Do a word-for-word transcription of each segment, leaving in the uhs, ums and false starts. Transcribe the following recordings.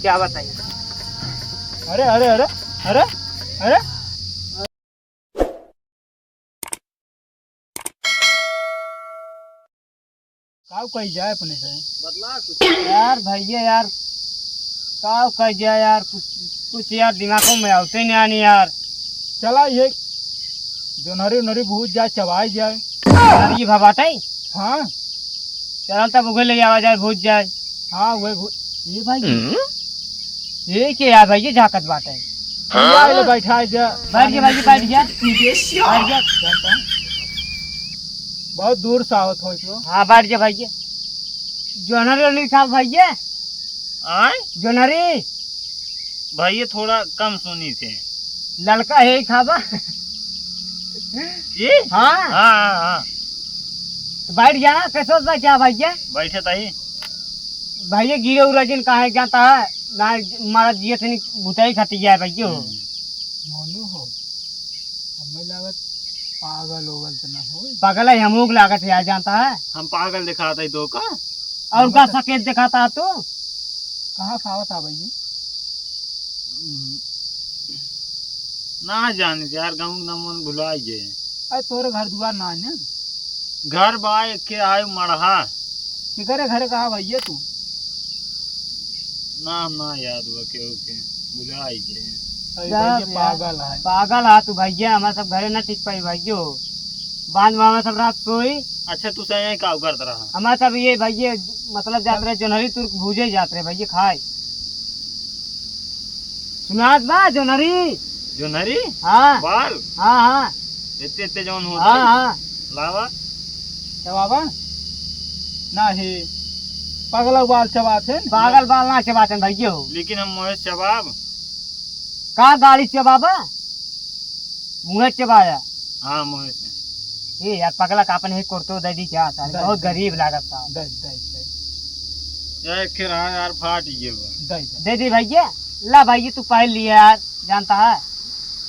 क्या बताइए? अरे, अरे, अरे, अरे, अरे। काउ कही जाए अपने से? बतला कुछ। यार भैया यार, काउ कही जाए यार, कुछ, कुछ यार दिमागों में आवते नहीं आनी यार। चला ये जोनहरी उनहरी भूज जाए, चबाई जाए। यार ये भबाटे? हाँ। चला तब उगे ले आवा जाए, भूज जाए। हाँ, वही भू-, ये भाई। हम्म? ये के यार भाई, ये झाकत बाटे? ये आइले बैठा है जा। बैठ जा भाई, बैठ जा। बैठ जा। जानता है? बहुत दूर से आवत हो तो। हाँ, बैठ जा भाई। जोनहरी उनहरी खाब भाई? आय? जोनहरी? भाई, ये थोड़ा कम सुनी थे। ललका है ही खाबा। ये? हाँ। हाँ, हाँ, हाँ। तो बैठ जा, कैसे होता क्या भाई? बैठे ताई। भाई, गिरे उरा जिन कहाँ है, जानता है? ना, मारा जिए थे नहीं, भुताई खाती जाए भाई, हो। हम्म। मोनू हो, हमें लागत पागल ओगल तो ना हो। पागल है, हम लोग लागत है यार, जानता है? हम पागल दिखाता है तो का? और हम का तो सकेत दिखाता है तू? कहाँ से आवत आ भैया? हम्म। ना जाने यार, गाँव के नाम मन भुला गए। अरे तोरे घर दुआर ना है ना? घर बा एक के आए मड़हा। केकरे घरे कहा भैया तू? ना, ना याद हुआ केहू के, भुला गए। अरे जा भैया बे यार। पागल है। पागल है तू भैया, हमारे सब घरे ना टिक पाई भैया। बांध में हमारे सब रात सोई। अच्छा, तू सही है, का करत रहा? हमारे सब ये भैया, मतलब जात रहे जोनहरी तुर्क भूजे जात रहे भैया खाए। सुनात बा जोनहरी? जोनहरी? हाँ। बाल? हाँ, हाँ। इतने, इतने जौन होते हाँ, हैं। हाँ। लावा। चबावा? नाही। पगला बाल चबाते हैं। पागल बाल ना चबाते हैं भैया हो। लेकिन हम मोहे चबाब। का गाड़ी चबाबा? मुँहे चबाया। हाँ, मोहे से। ए यार, पगला का अपन ही कुर्तो दे दी क्या? सारे दे, बहुत दे। गरीब लागत था। दे, दे, दे। यार, एक रहा यार, फाट ये हुआ। दे, दे। दे दी भैया। ला भैया, तू पहन लिया यार, जानता है।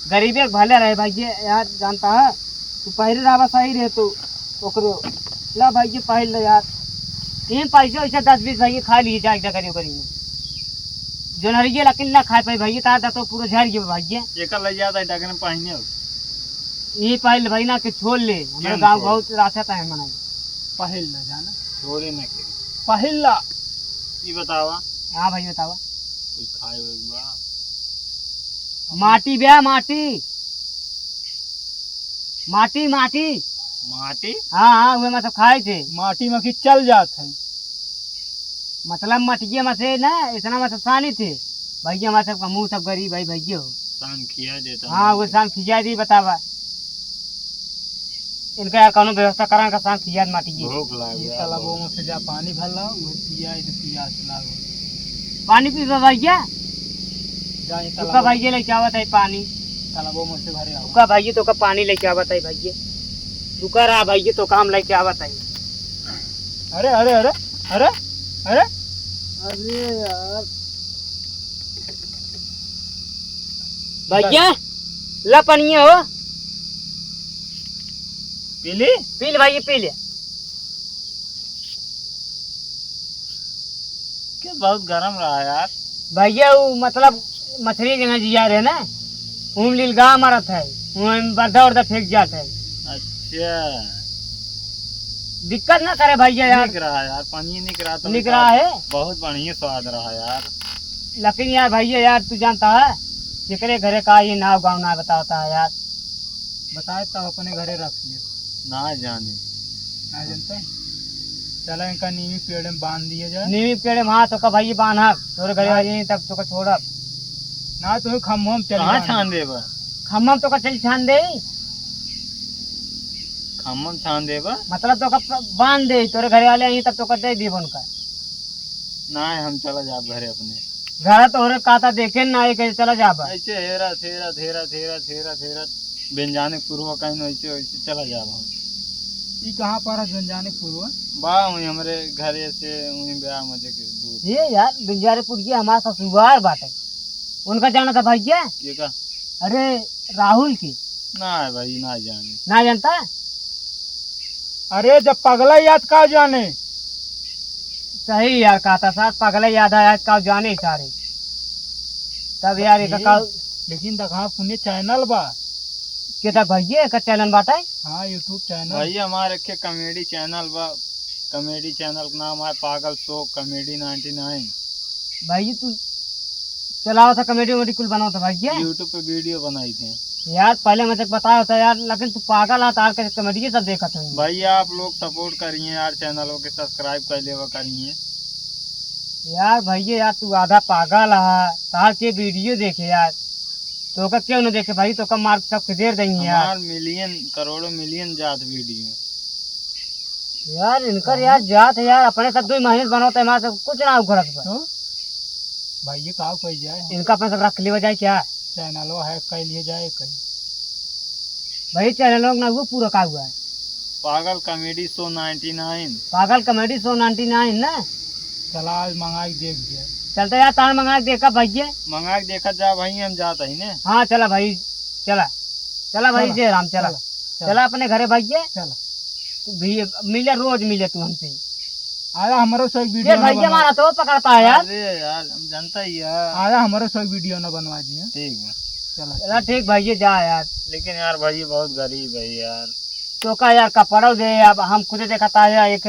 गरीबे के भले रहे भैया यार, जानता है। तू पहले रहा सही रहे तू। ओकरो। ला भैया, पहन ले यार। तीन पैसे वैसे दस बीस भैया खा लिए जाए, जा करियो करियो। जोनहरिये लेकिन ना खाए पाई भैया, तार तो पूरा झड़ गया भैया। एकर ले जाता है, डगन पहने हो। ई पहिल भाई ना के छोड़ ले, हमरे केन गाँव छोड़? बहुत राखत है मनाई। पहिल ना जाना। छोड़े ना के। पहिल ला। ई बतावा। हाँ भाई बतावा। कुछ खाए हुए बा? माटी बे, माटी। माटी, माटी। माटी? हाँ, हाँ, उहे में सब खाए थे। माटी में की चल जात है। मतलब मटिये में से ना, इतना में सब सानी थे। भैया हमारे सबका मुँह सब गरीब है भैया हो। सान खिया देता हाँ, हूँ। वो सान खिया दी बतावा। इनका यार कौनो व्यवस्था करा, इनका सान खिया दे माटी की। भूख लाग ये गया, तालाबों भूख। में से जा पानी भर लाओ, वो पिया, इधर पियास लागो। पानी पीबा भैया? जा, ये रुका तालाबों भैया, लेके आवत है पानी। तालाबों में से भरे आओ। रुका भैया, तो का पानी लेके आवत है भैया। रुका रहा भैया, तो का हम लेके आवत है। अरे, अरे, अरे, अरे, अरे। अरे यार। भैया, ला पनिया हो। पी ली? पी ले भैया, पी ले। के बहुत गरम रहा यार। भैया, वो मतलब मछली जगह जिया रहे ना, उम लील गा मरत है, उम बर्दा उर्दा फेंक जात है। अच्छा। दिक्कत ना करे भैया यार। निक रहा यार, पानी निक रहा तो निक रहा है। बहुत बढ़िया स्वाद रहा यार। लेकिन यार भैया यार, तू जानता है, जेकरे घरे का ये नाव गाँव ना बताता है यार। बताए तब अपने घरे रख लियो। ना जाने। ना जानते? चला इनका नीमी पेड़ में बांध दिया जाए। नीमी पेड़ में, हाँ, तो का भाई बांधब, तोरे घरे हाँ। आ जाई तब तो का छोड़ब। ना तो खम्भम चल कहाँ बांध। छान देबा? खम्भम तो का चल छान दे। खम्भम छान देबा? मतलब तो का प-, बांध दे, तोरे घरे वाले आई तब तो का दे दीब उनका। ना, हम चला जाब घरे अपने। घर तोहरे काता देखे ना, ये कैसे चला जाबा? ऐसे हेरा, थेरा, थेरा, थेरा, थेरा, थेरा, बेंजाने पुरवा कहीं ऐसे, ऐसे चला जाबा हम। ई कहाँ पर है बेंजाने पुरवा? बा, वहीं हमरे घरे से, वहीं ब्याह मजे के दूर। ये यार, बेंजाने पुरवा हमारा ससुराल बाटे। उनका जाना था भैया? के का? अरे, राहुल के। ना है भाई, ना जाने। ना जानता? अरे, जब पगला याद का जाने? सही यार कहता सार, पगला याद है, आज का जाने सारे। तब यार, एक ए, का लेकिन देखा, पुण्य चैनल बा। के तक भैया, एक चैनल बाटे? हाँ, YouTube चैनल। भैया, हमारे एक comedy channel बा, comedy channel का नाम है पागल शो comedy ninety nine। भाई, तू चलावत है, comedy वमेडी कुल बनावत है भैया? YouTube पे video बनाई थे। यार, पहले मुझे बताया होता यार, लेकिन तू पागल है, तार के comedy सब देखत है। भैया, आप लोग support करिए यार, चैनल के subscribe कर लेवा करिए। यार भैया, यार, तू आधा पागल है, तार के video देखे यार, तो का क्यों न देखे भाई, तो का मार सब के देर देंगे यार। हमार million, करोड़ों million जात video। यार, इनकर यार जात है यार, अपने सब दो महीने बनावत है, हमारे सब कुछ ना उखड़त बा। तो भाई, ये का कोई जाए? इनका अपने सब रख लिया जाए क्या? चैनलो hack कर लिए जाए कहीं। भाई, चैनल लोग ना वो पूरा का हुआ है? पागल comedy show ninety nine। पागल comedy show ninety nine ना? चला, आज मंगा के देख जाए। चलते यार, तार मंगा के देखा भैया। मंगा के देखा जा भाई, हम जात ही ने। हाँ, चला भाई, चला। चला भाई, चला, जय राम, चला। चला, चला। चला अपने घरे भैया। चला। तू भी मिले, रोज मिले तू हमसे। आया हमारो सो एक ये video ना भैया बनवा। हमारा तो पकड़ता है यार। अरे यार, हम जानता ही है। आया हमारो सो एक video ना बनवा दिए। ठीक बा। चला, चला ठीक। ठीक भैया, जा यार। लेकिन यार भैया बहुत गरीब है यार। तो का यार, कपड़ो दे, अब हम खुद देखता है एक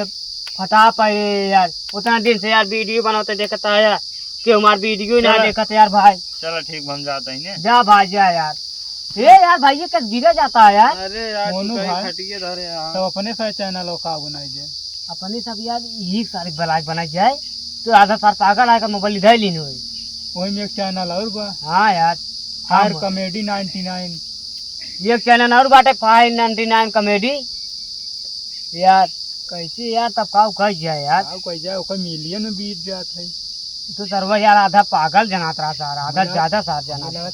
फटा पाए यार, उतना दिन से यार video बनाते देखता है, कि हमार video ही ना चला। देखत यार भाई। चला ठीक बा, हम जाता ही ने। जा भाई, जा यार। ए यार, भाई, ये कब गिरे जाता है यार? अरे यार, मोनू तू कहीं भाई, खटिए धरे यार। तो अपने से चैनल का बनाई जे। अपने सब यार, यही सारे ब्लॉग बनाई जाए, तो आधा सार पागल आएगा, मोबाइल इधर लीन होई। वही में एक चैनल और बा। हाँ यार। फायर हाँ। Comedy ninety nine। ये चैनल और बाटे, फायर नाइंटी नाइन कॉमेडी। यार, कैसे यार, तब का कह जाए यार? का कह जाए, ओकर million में बीत जात है। तो सरवा यार, आधा पागल जनात रहा सार, आधा भैया, ज्यादा सार जनात भैया, रहा।